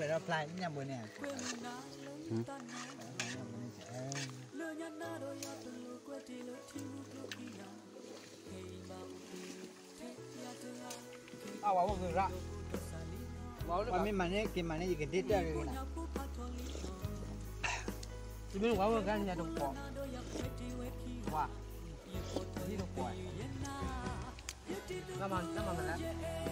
ဖျဲးဒီးဖျါညၣ်ဘိန့ၣ် ပှၤမ့ၢ်မၤန့ၢ်က့ၤမၤန့ၢ် ယကဒ့တၢ်ဂ့ၤနၤ, တမ့ၢ်ဝဲဝဲဂၤန့ၣ်တကပီၤ, ဝါ, တကပီၤ, တမၤမလဲၣ်.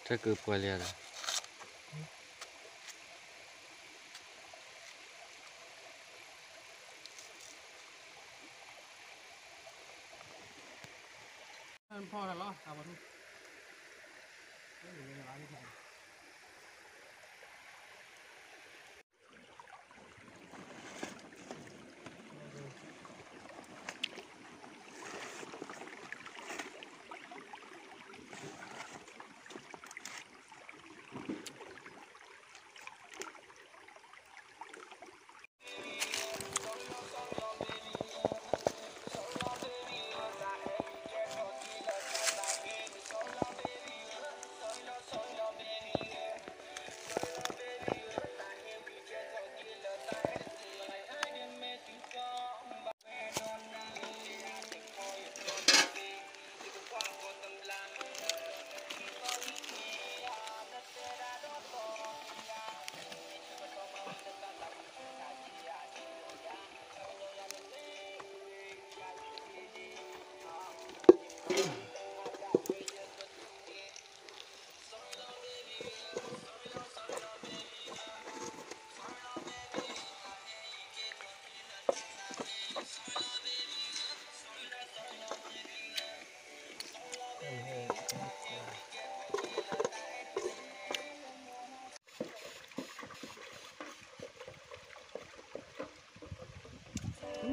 ထဲကပှဲၤလံဒီး ဖီၣ်လီၤ အဝဲ မ့ၢ်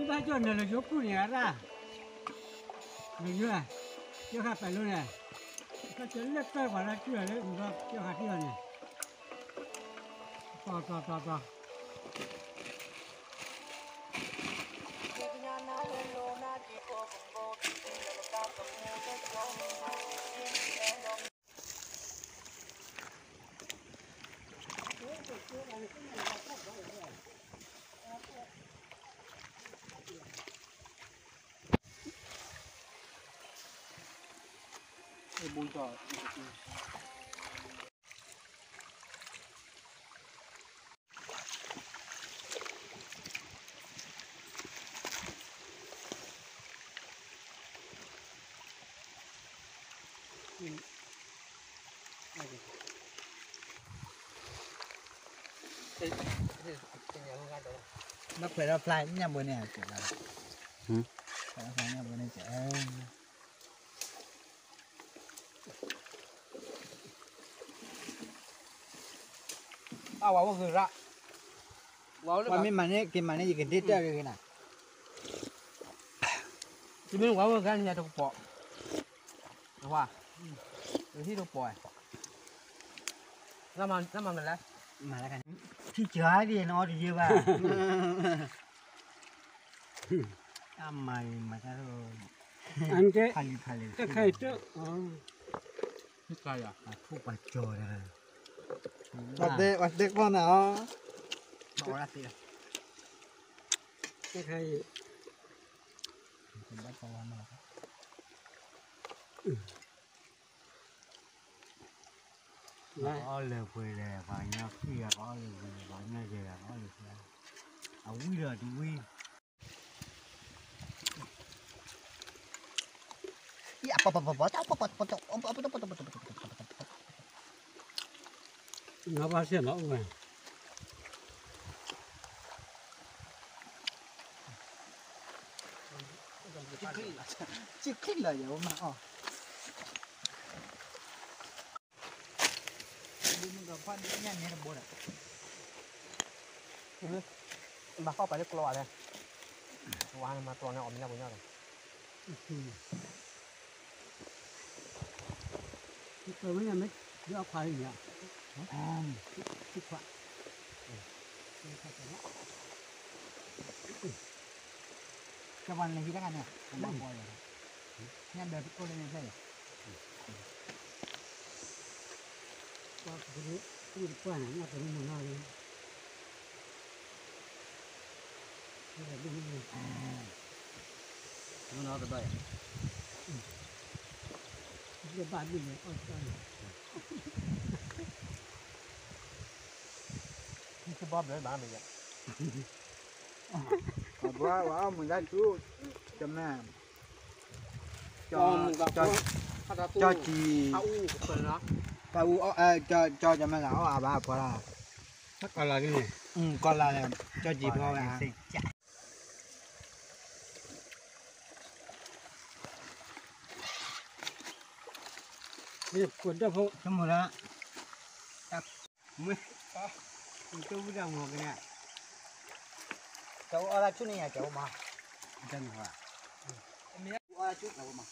ဘၣ်ကၠီၣ်နၤလၢယိၤကူၣ်န့ၣ်အရၣ်, နယိၤ, ယိၤဃာ်ပာ်လိန့ၣ်, ကၠီၣ်လၢကၢၢ်ပှၤလၢကၠီၣ်လၢအူဒီးယိၤဃာ်ကၠီၣ်န့ၣ်, တီတီတီတီ ဘၣ်ခွဲးဒီးဖျါညၣ်ဘိန့ၣ်, ဖျါညၣ်ဘိန့ၣ်, ပှၤမ့ၢ်မၤန့ၢ်က့ၤမၤန့ၢ် ယကဒ့တၢ်ဂ့ၤဂ့ၤနၤ, တမ့ၢ်ဝဲဝဲဂၤန့ၣ်တကပီၤ, ဝါ, ဟံၣ်တကပီၤ, နမၤမလဲၣ်, မၤလၢ, ထံၣ်စှၤဒ်နအီၣ်တယဲၢ်ဘၣ်, အမၤအံၤမၤတၢ်, ဖးလံဖးလံ, တၢ်ခါအံၤတၢ်, အထူၣ်ပှၤကၠီၤဒီး, ပှၤတဲပှၤတဲကီၢ်နၤအီၤ, ဘၣ်အီၣ်ဒၣ်သ့လီၤ. ခဲအံၤ ပှၤအီၣ်လၢပှဲၤလဲၣ်, ပှၤကညီဖံးဂၤ ပှၤအီၣ်လၢပှဲၤလဲၣ်, ပှၤကညီယဲၢ်ဂၤ ပှၤအီၣ်လၢပှဲၤ, အဝံၣ်ဒီးတဝံၣ် ငါးပါးရှစ်လီၤ အိၣ်ဝဲ စံချံလီၤ ယအိၣ်မးအီၣ် ဘၣ်ဃီပာ်လၢကျီလဲၣ်, ဝါန့ၣ်မၤကျီန့ၣ် အီၣ်မ့ၢ်ညါပှၤညီဒီး ဝဲညါမ့ၢ် ဒ်အခွါလံန့ၣ်, ခွါ, ကပှၤနဟံးတခါန့ၣ်, ဘၣ်ဘီယၤ, ညၣ်ဒၢးတကိၢ်လၢညါဖျၢၣ်ယၤ, ပှၤကပှၤန့ၣ် ညၣ်တမ့ၢ်မနုၤလၢ မ့ၢ်နီတဘျီယၤ, ဘၣ်ဘျုးန့ၣ် အီၣ်တၢ်န့ၣ်, တဘီဘျီဘၣ်မ့ၢ်ယၤ, ဘၣ်ဘျီဝဲအီၣ်မုၢ်လၢ်ဆူ, တမ့ၢ်, ကၠီကၠီ, တၢ်အူ, ကၠီကၠီမ့ၢ်ဂၤအီၣ်အဘၣ်ဖီလာ်, ကီၢ်လာ်န့ၣ်, ကီၢ်လာ်န့ၣ်, ကၠီကၠီဖီဝဲ ကိးဒၢဖိတမူလၢ, မ့ၢ်, တဝံၣ်တၢ်မူကန့ၣ်, တအိၣ်အီၣ်လၢဆူန့ၣ်ယၤ ကၠီအိၣ်မး, တၢ်မ့ၢ်ဟီ, တအိၣ်အီၣ်လၢဆူကၠီအိၣ်မး,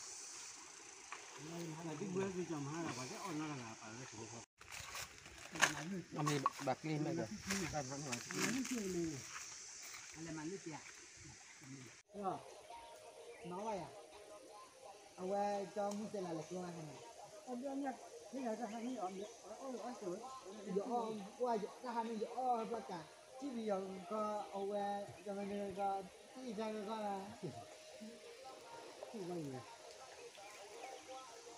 ဒ်ဘုကၠီမၤလၢပှၤကအိၣ်နီတဂၤပာ်လၢကဘီဖီ အမ့ၢ်ဘၣ်ကျ့မ့ၢ်ဒီး, အလဲၤမၤလုၢ်က့ၤဧါ, မၤဝဲယၤ, အဝဲကၠီမုၢ်စဲးလးလဲၤကျီဝဲဟဲန့ၣ်, ယအီၣ်, တၢ်ဟးန့ၣ်ယအီၣ်ဘၣ်ကး, ထံၣ်ပယီၤကီၢ်အဝဲ, ကမၤနၢၤကီၢ်, ထံၣ်အံၤတၢ်ကီၢ်လၢ ထံၣ်ဘီယိၤ, ထံၣ်ကဘီ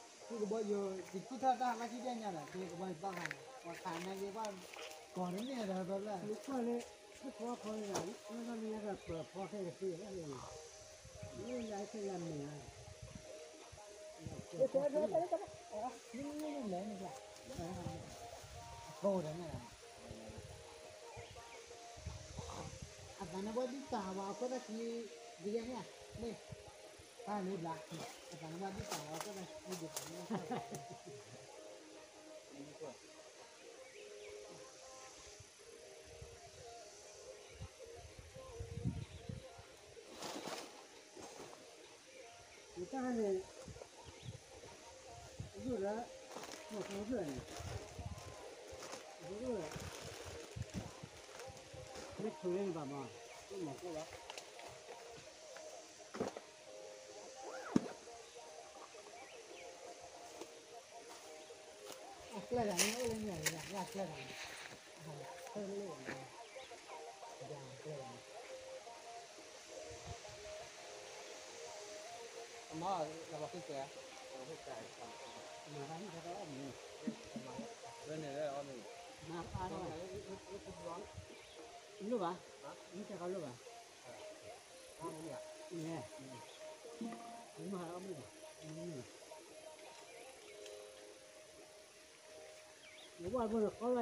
ယိၤ, ယထံၣ်ထီၣ်တၢ်ဘၣ်ထံၣ်ဒဲးညါဒီး ထံၣ်ကဘီယိၤသီခါန့ၣ် ပှၤခးနၤက့ၤဘၣ်, ကီၢ်တန့ၢ်ဒီးဘျီဘျီ, လၢကီၢ်လၢ, လၢဖီဖီန့ၣ်, လၢလၢလၢပၢၤဖီခဲကသ့လၢ, လၢယၤခဲယၤမဲာ်လီၤ, လၢ, လၢ, အကိးဒီးန့ၣ်, အသးန့ၣ် ပှၤဒုးတၢ်ဝဲအခိၣ်သၣ်ခံ, ဒ်ယဲန့ၣ်, မ့ၢ်, တၢ်န့ၣ်ဘျါ, အသးန့ၣ်ပှၤဒုးတၢ်ဝဲအခိၣ်သၣ်ခံဒ်, ယတၢ်န့ၣ်, ဒိၣ်ဒီး, မ့ၢ်ဆိလၢ, မ့ၢ်ဆိလၢန့ၣ်ဘၣ်မး, မ့ၢ်မၤကိၣ်ဘၣ်, အကျဲဂၤန့ၣ် အိၣ်လၢန့ၣ်လၢအကျဲဂၤန့ၣ်, အမၤလၢပှၤဃ့ကဲ, မၤတၢ်ဟံၣ်တၢ်အီၣ်မ့ၢ်, မၤအါထီၣ်, လိၣ်ဘၣ်, မ့ၢ်တဲခါလိၣ်ဘၣ်, မ့ၢ်, မ့ၢ်ဟးအီၣ်မ့ၢ်ဘၣ်, မ့ၢ် ယဝဲဘိန့ၣ် ဃီလၢထံကဘီတိၢ်ဒီး လီၤ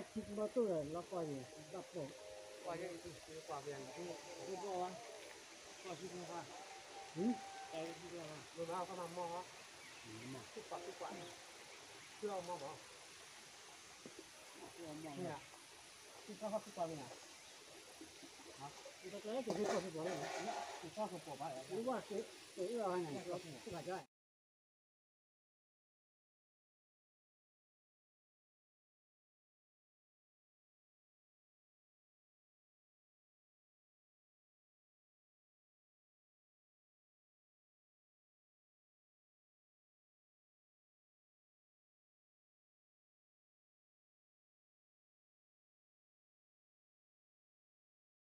ကီၢ်န့ၣ် ဘၣ်ပိာ်, ကွၢ်ယဲၢ်, ကွၢ်ဘၣ်, ကွၢ်ထံကဘီ, ဟံၣ်, ကွၢ်ထံကဘီ, မ့ၢ်ဘၣ် ကွၢ်မၤမီၢ်ဟီ, မ့ၢ်, ကွၢ်ကွၢ်ကွၢ်, ကွၢ်မီၢ်မီၢ်, ကွၢ်မီၢ်, ကွၢ်ကွၢ်ကွၢ်မ့ၢ်ဧါ, ကွၢ်ကွၢ်ကွၢ်မ့ၢ်ဧါ, ကွၢ်ကွၢ်ကွၢ်မ့ၢ်ဧါ, ကွၢ်ကွၢ်ကွၢ်မ့ၢ်ဧါ, ကွၢ်ကွၢ်ကွၢ်မ့ၢ်ဧါ,